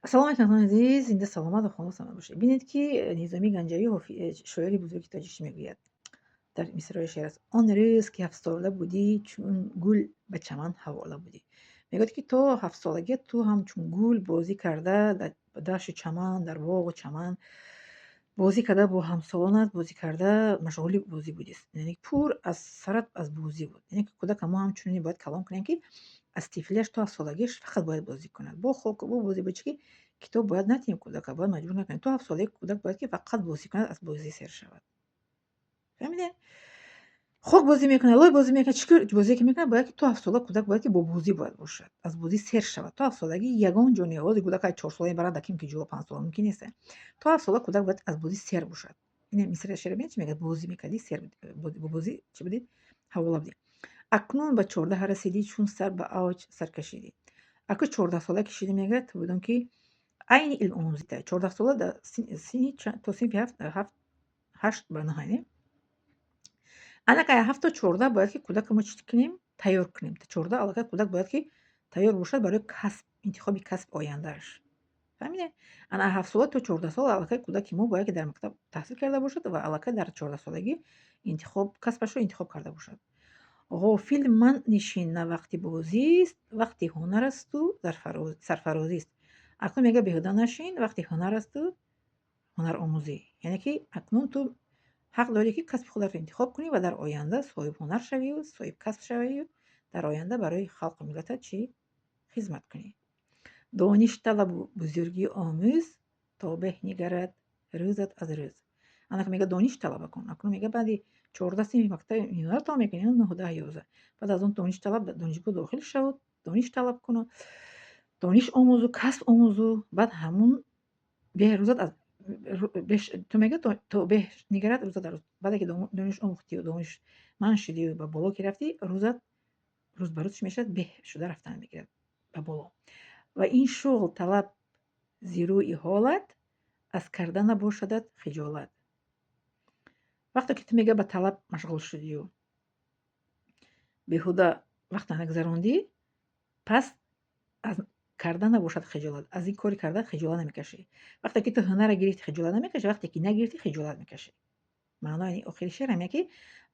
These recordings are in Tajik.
Ассалому алайкум, дӯстони азиз, зинда, саломат ва хонаву саломат бошед. Бинед, ки Низомии Ганҷавӣ, шоири бузурги тоҷик, чӣ мегӯяд дар мисраи шеъраш: «Он рӯз ки 7-сола будӣ, чун гул ба чаман ҳавола будӣ». Мегӯяд, ки то 7-солагӣ ту ҳамчун гул бозӣ карда дар дашту чаман, дар боғу чаман бозӣ карда, бо ҳамсолонат бозӣ карда, машғули бозӣ будӣ, яъне пур аз сарат аз бозӣ буд. Яъне ки кӯдака мо ҳамчунин бояд калон кунем, ки аз тифлиаш то 7-солагиаш фақат бояд бозӣ кунад бо хок, бо бозӣ, бо чӣ ки китоб бояд натиҳем, кӯдака бояд маҷбур накунем. То 7-солагӣ кӯдак бояд ки фақат бозӣ кунад, аз бозӣ сер шавад. Фаҳмидем? Хок бозӣ мекунад, лой бозӣ мекунад, чӣ бозие ки мекунад, бояд ки то 7-сола кӯдак бояд ки бо бозӣ бояд бошад, аз бозӣ сер шавад. То 7-солагӣ ягон ҷо не. Ҳозир кӯдака 4-сола мебаранд дар ким ки ҷо, 5-сола мумкин нест. То 7-сола кӯдак бояд аз бозӣ сер бошад. Ин мисраи шеъра бинед, чӣ мегӯяд: бозӣ мекардӣ, сер бо бозӣ чӣ будӣ, ҳавола будӣ. Акнун ба 14 расидӣ, чун сар ба авҷ сар кашидӣ. Аку 14-сола ки шидӣ, мегӯяд, ту будон ки айни илмомӯзӣ. 14-сола дар синни то синфи ҳафт, ҳашт ба наҳ, не? Анака 7 то 14 бояд ки кӯдака мо чӣ кунем? Тайёр кунем. То 14 аллакай кӯдак бояд ки тайёр бошад барои касб, интихоби касб ояндааш. Фаҳмидем? Ана 7-сола то 14-сола аллакай кӯдаки мо бояд ки дар мактаб таҳсил карда бошад ва аллакай дар 14-солагӣ интихоб касбашро интихоб карда бошад. Ғофил манишин, на вақти бозист, вақти ҳунар асту сарфарозист. Акнун, мега, беҳуда нашин, вақти ҳунар асту ҳунаромӯзӣ. Яъне ки акнун ту ҳақ дорӣ, ки касби худатро интихоб кунӣ ва дар оянда соҳибҳунар шавию соҳибкасб шавию дар оянда барои халқу миллатат чӣ хизмат кунӣ. Дониш талабу бузургӣ омӯз, то беҳ нигарад рӯзат аз рӯз. Анака мега, дониш талаба кун. Акнун, мега, баъди 14 синфи мактаби миёна тамом мекунӣ, нӯҳ, 10, 11, баъд аз он дониш талаб, донишгоҳ дохил шав, дониш талаб куну дониш омӯзу, касб омӯзу, баъд ҳамун беҳ рӯзат аз ту, мега, то беҳ нигарад рӯзат аз рӯз. Баъде ки дониш омӯхтию донишманд шудию ба боло ки рафтӣ, рӯзат рӯз ба рӯз чӣ мешавад? Беҳ шуда рафтан мегирад ба боло. Ва ин шуғл талаб зи рӯи ҳолат, аз карда набошадат хиҷолат. Вақте ки ту, мега, ба талаб машғул шудию беҳуда вақта нагзарондӣ, пас аз карда набошад хиҷолат, аз ин кори карда хиҷолат намекашӣ. Вақте ки ту ҳунарро гирифтӣ, хиҷолат намекашӣ, вақте ки нагирифтӣ, хиҷолат мекашӣ. Маънои охири шеър ҳамин, ки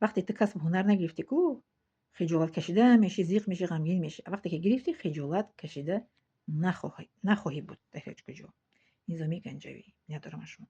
вақте ту касбу ҳунар нагирифтӣ ку, хиҷолат кашида мешӣ, зиқ мешӣ, ғамгин мешӣ. Вақте ки гирифтӣ, хиҷолат кашида нахоҳӣ буд дар ҳеҷ куҷо. Низомии Ганҷавӣ. Миннатдорам аз шумо.